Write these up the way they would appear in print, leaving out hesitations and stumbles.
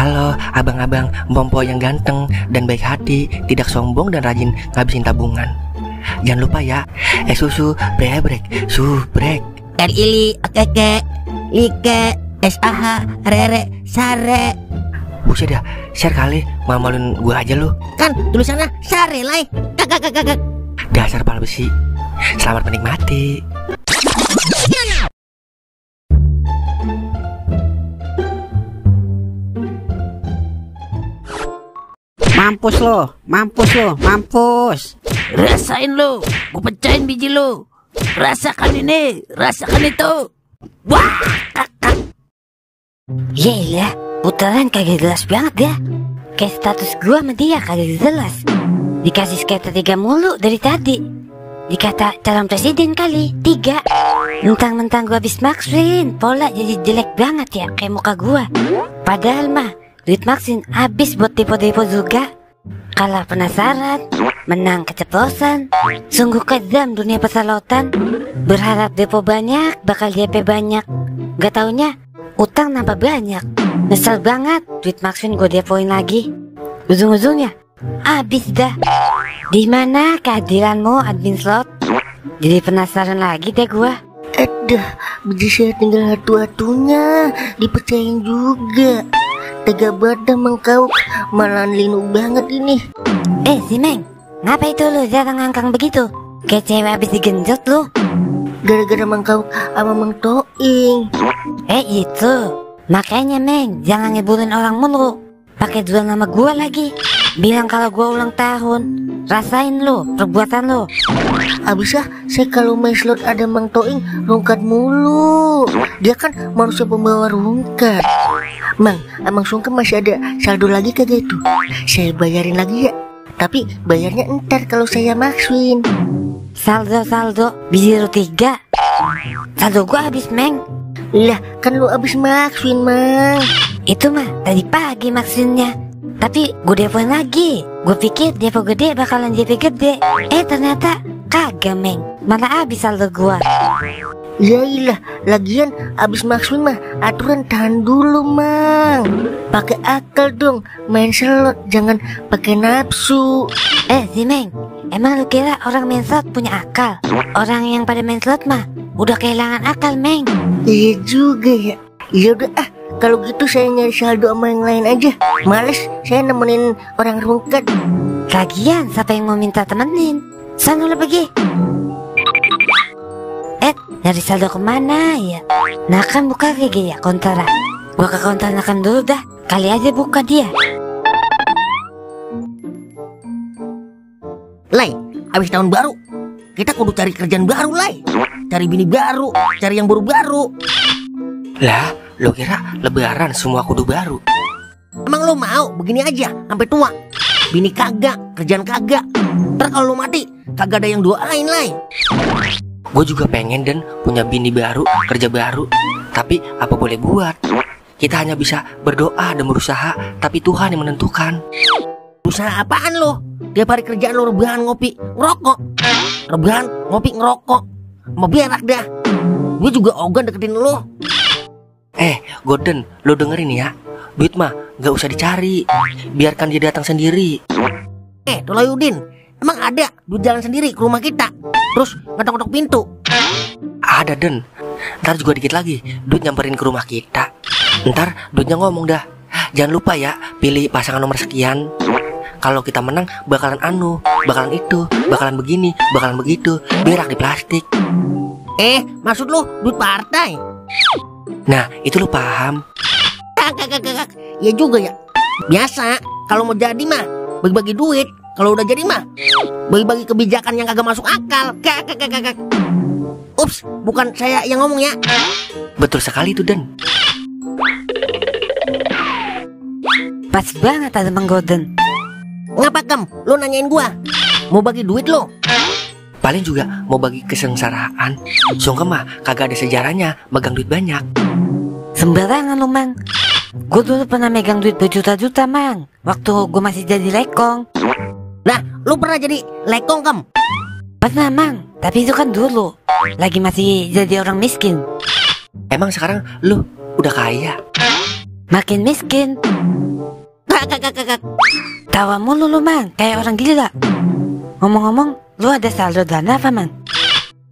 Halo abang-abang Bompo yang ganteng dan baik hati, tidak sombong dan rajin ngabisin tabungan. Jangan lupa ya, susu brebrek, subrek. Ili, okeke, like, SAH, rere, sare. Buset dah, share kali, mamalin gua aja lu. Kan tulisannya sare lai. Kakak. Dasar pala besi. Selamat menikmati. Mampus. Rasain lo, gue pecahin biji lo. Rasakan ini, rasakan itu. Wah, kakak. Yelah, putaran kagak jelas banget ya. Kayak status gua sama dia kagak jelas. Dikasih skater 3 mulu dari tadi. Dikata calon presiden kali 3. Mentang-mentang gua habis maksin, pola jadi jelek banget ya kayak muka gua. Padahal mah duit maksin habis buat depo-depo juga. Kalah penasaran, menang keceplosan. Sungguh kejam dunia persalotan. Berharap depo banyak, bakal DP banyak. Gak taunya utang nambah banyak. Nyesel banget, duit maksin gue depoin lagi. Ujung-ujungnya habis dah. Di mana kehadiranmu admin slot? Jadi penasaran lagi deh gue. Aduh, biji saya tinggal hatu-hatunya dipercayain juga. Tega banget mengkau, malah linu banget ini. Si Meng, ngapa itu lu jarang ngangkang begitu? Kayak cewek habis digenjot lu. Gara-gara mengkau sama Mang Toing. Itu makanya Meng, jangan ngeburin orang mulu. Pakai jual nama gua lagi. Bilang kalau gua ulang tahun. Rasain lu perbuatan lu. Abisnya saya kalau main slot ada Mang Toing rungkat mulu. Dia kan manusia pembawa rungkat. Mang, Amang Sungkem masih ada saldo lagi kagak itu? Saya bayarin lagi ya. Tapi bayarnya entar kalau saya maksuin. Saldo biji 3. Saldo gua habis Meng. Lah kan lu abis maksuin Mang. Itu mah tadi pagi maksinnya. Tapi gue depoin lagi. Gue pikir depo gede bakalan JP gede. Ternyata kagak Meng. Malah habis saldo gua. Yailah, lagian abis maksuin mah aturan tahan dulu Mang. Pakai akal dong, main slot jangan pakai nafsu. Si Meng, emang lu kira orang main slot punya akal? Orang yang pada main slot mah udah kehilangan akal Meng. Iya juga ya. Ya udah kalau gitu saya nyari saldo sama yang lain aja. Males saya nemenin orang rungkat. Lagian siapa yang mau minta temenin? Sana lu pergi. Nyari saldo kemana ya? Nah kan buka gigi ya kontara. Gua ke konter nakan dulu dah. Kali aja buka dia. Lai, abis tahun baru kita kudu cari kerjaan baru Lai. Cari bini baru, cari yang baru-baru. Lah, lo kira lebaran semua kudu baru? Emang lo mau begini aja sampai tua? Bini kagak, kerjaan kagak. Ntar kalau lo mati kagak ada yang doain Lai. Gue juga pengen dan punya bini baru, kerja baru. Tapi apa boleh buat? Kita hanya bisa berdoa dan berusaha, tapi Tuhan yang menentukan. Usaha apaan lo? Tiap hari kerjaan lo rebahan ngopi, ngerokok. Rebahan ngopi, ngerokok. Mau berak dah. Gue juga ogah deketin lo. Gordon, lo dengerin ya. Duit mah gak usah dicari. Biarkan dia datang sendiri. Toloyudin, emang ada duit jalan sendiri ke rumah kita? Terus ngetok-ngetok pintu? Ada Den. Ntar juga dikit lagi duit nyamperin ke rumah kita. Ntar duitnya ngomong dah, jangan lupa ya pilih pasangan nomor sekian. Kalau kita menang bakalan bakalan itu, bakalan begini, bakalan begitu. Berak di plastik. Maksud lu duit partai? Nah itu lu paham. Kak. Ya juga ya. Biasa kalau mau jadi mah bagi-bagi duit. Kalau udah jadi mah bagi-bagi kebijakan yang kagak masuk akal. Kak. Ups, bukan saya yang ngomong ya. Betul sekali tuh Den. Pas banget ada Bang Gordon. Ngapa Kem? Lu nanyain gua? Mau bagi duit lo? Paling juga mau bagi kesengsaraan. Sungkem mah kagak ada sejarahnya megang duit banyak. Sembarangan lu Mang. Gue dulu pernah megang duit berjuta-juta Mang. Waktu gue masih jadi lekong. Lah, lu pernah jadi lekong Kem? Pernah Mang, tapi itu kan dulu. Lagi masih jadi orang miskin. Emang sekarang lu udah kaya? Makin miskin. Kak. Tawa mulu lu, Mang, kayak orang gila. Ngomong-ngomong, lu ada saldo dana apa, Mang?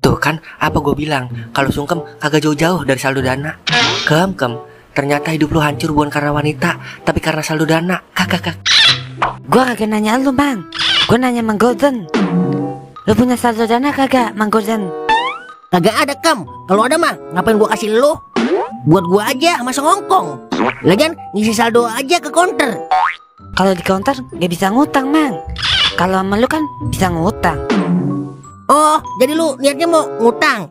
Tuh kan apa gue bilang, kalau sungkem kagak jauh-jauh dari saldo dana. Kem, ternyata hidup lu hancur bukan karena wanita, tapi karena saldo dana. Kak. Gua kagak nanya lu, Mang. Gua nanya Mang Gordon. Lu punya saldo dana kagak, Mang Gordon? Kagak ada, Kam. Kalau ada mah ngapain gua kasih lu? Buat gua aja sama songkong. Lagian ngisi saldo aja ke counter. Kalau di counter gak bisa ngutang, Mang. Kalau sama lu kan bisa ngutang. Oh, jadi lu niatnya mau ngutang?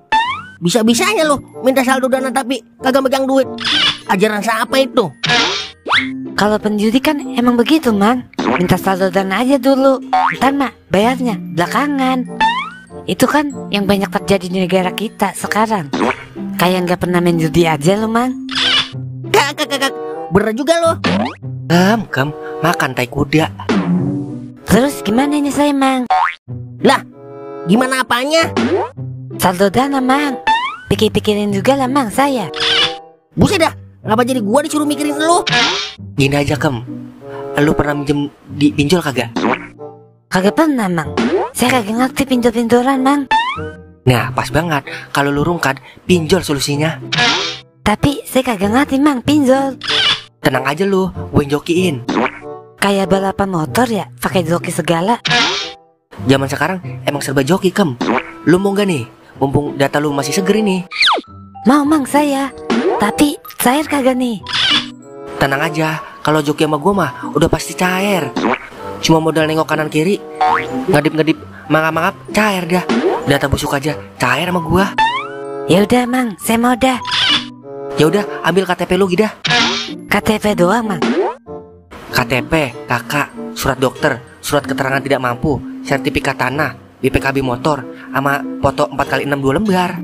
Bisa-bisanya lu minta saldo dana tapi kagak megang duit. Ajaran siapa itu? Kalau penjudi kan emang begitu, Mang. Minta saldo dana aja dulu, ntar mah bayarnya belakangan. Itu kan yang banyak terjadi di negara kita sekarang. Kayak nggak pernah main judi aja lu, Mang. Kak, bener juga lu. Kem, makan tai kuda. Terus gimana ini saya, Mang? Lah, gimana apanya? Saldo dana, Mang. Pikir-pikirin juga lah, Mang, saya. Buset dah, ngapa jadi gua disuruh mikirin lu? Gini aja, Kem. Lu pernah minjem di pinjol kagak? Kagak pernah, Mang. Saya kagak ngerti pinjol-pinjolan, Mang. Nah, pas banget. Kalau lu rungkat, pinjol solusinya. Tapi saya kagak ngerti, Mang, pinjol. Tenang aja lu, gue yang jokiin. Kayak balapan motor ya, pakai joki segala. Zaman sekarang emang serba joki, Kem. Lu mau gak nih? Mumpung data lu masih seger ini. Mau, Mang, saya. Tapi cair kagak nih? Tenang aja, kalau joki sama gue mah udah pasti cair. Cuma modal nengok kanan kiri, ngadip-ngadip, mangap-mangap, cair dah. Data busuk aja, cair sama gue. Ya udah, Mang, saya mau dah. Ya udah, ambil KTP lu gitu dah. KTP doang, Mang. KTP, kakak, surat dokter, surat keterangan tidak mampu, sertifikat tanah, BPKB motor, sama foto 4x6 2 lembar.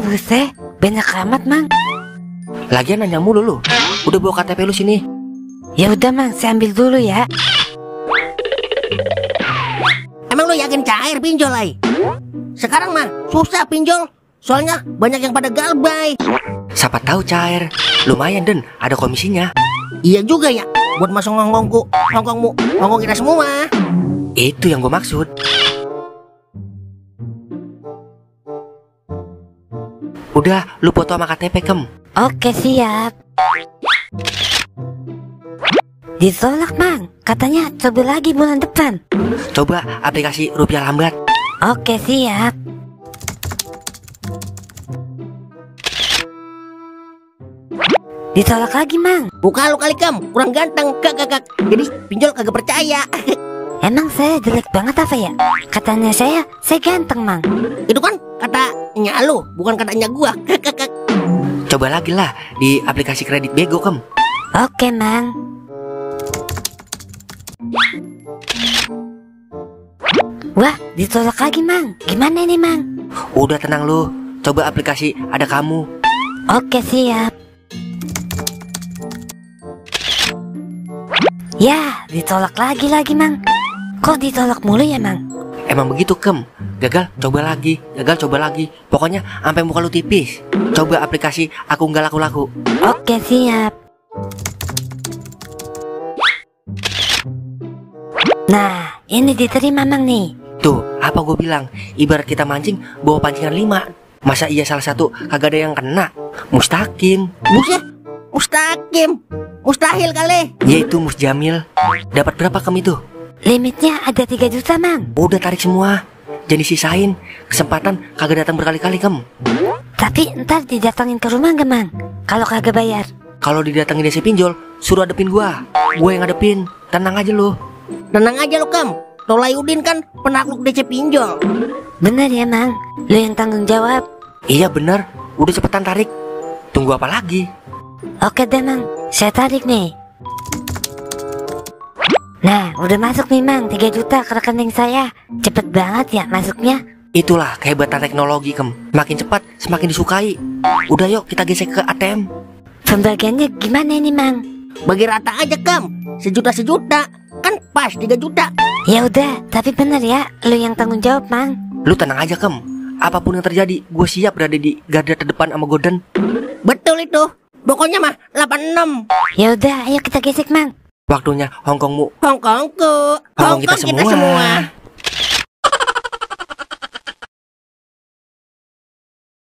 Buset, banyak amat, Mang. Lagian nanya mulu lu. Udah bawa KTP lu sini. Ya udah, Mang, saya ambil dulu ya. Emang lu yakin cair pinjol, ay? Sekarang mah susah pinjol. Soalnya banyak yang pada galbay. Siapa tahu cair. Lumayan Den, ada komisinya. Iya juga ya, buat masuk ngongkongmu, ngongkong kita semua. Itu yang gue maksud. Udah, lu foto sama KTP, Kem. Oke, siap. Ditolak, Mang. Katanya coba lagi bulan depan. Coba aplikasi rupiah lambat. Oke, siap. Ditolak lagi, Mang. Buka lu kali, Kam, kurang ganteng. Kak. Jadi pinjol kagak percaya. Emang saya jelek banget apa ya? Katanya saya ganteng, Mang. Itu kan katanya lu, bukan katanya gua. Kak. Coba lagi lah di aplikasi kredit Bego, Kem. Oke, Mang. Wah, ditolak lagi, Mang. Gimana ini, Mang? Udah tenang lu. Coba aplikasi Ada Kamu. Oke, siap. Ya, ditolak lagi, Mang. Kok ditolak mulu ya, Mang? Emang begitu, Kem. Gagal, coba lagi. Gagal, coba lagi. Pokoknya sampai muka lu tipis. Coba aplikasi Aku Nggak Laku-Laku. Oke, siap. Nah, ini diterima, Mang nih. Tuh, apa gue bilang? Ibarat kita mancing bawa pancingan 5. Masa iya salah satu kagak ada yang kena? Mustaqim. Buset, mustaqim. Mustahil kali. Yaitu Musjamil. Dapat berapa, Kem, itu? Limitnya ada 3 juta, Mang. Udah tarik semua. Jadi sisain. Kesempatan kagak datang berkali-kali, Kem. Tapi ntar didatangin ke rumah gak, Mang? Kalau kagak bayar. Kalau didatangin DC pinjol, suruh adepin gua. Gue yang ngadepin. Tenang aja lu. Tenang aja lu, Kam. Tolaudin kan penakluk DC pinjol. Bener ya, Mang? Lu yang tanggung jawab. Iya bener. Udah cepetan tarik. Tunggu apa lagi? Oke deh, Mang. Saya tarik nih. Nah, udah masuk nih, Mang. 3 juta ke rekening saya. Cepet banget ya masuknya. Itulah kehebatan teknologi, Kem. Makin cepat semakin disukai. Udah yuk kita gesek ke ATM. Pembagiannya gimana ini, Mang? Bagi rata aja, Kam. Sejuta. Kan pas 3 juta. Ya udah, tapi bener ya, lu yang tanggung jawab, Mang. Lu tenang aja, Kem. Apapun yang terjadi, gue siap berada di garda terdepan sama Gordon. Betul itu. Pokoknya mah 86. Ya udah, ayo kita gesek, Mang. Waktunya Hongkongmu. Hongkongku, Hongkong kita Hongkong kita semua. semua.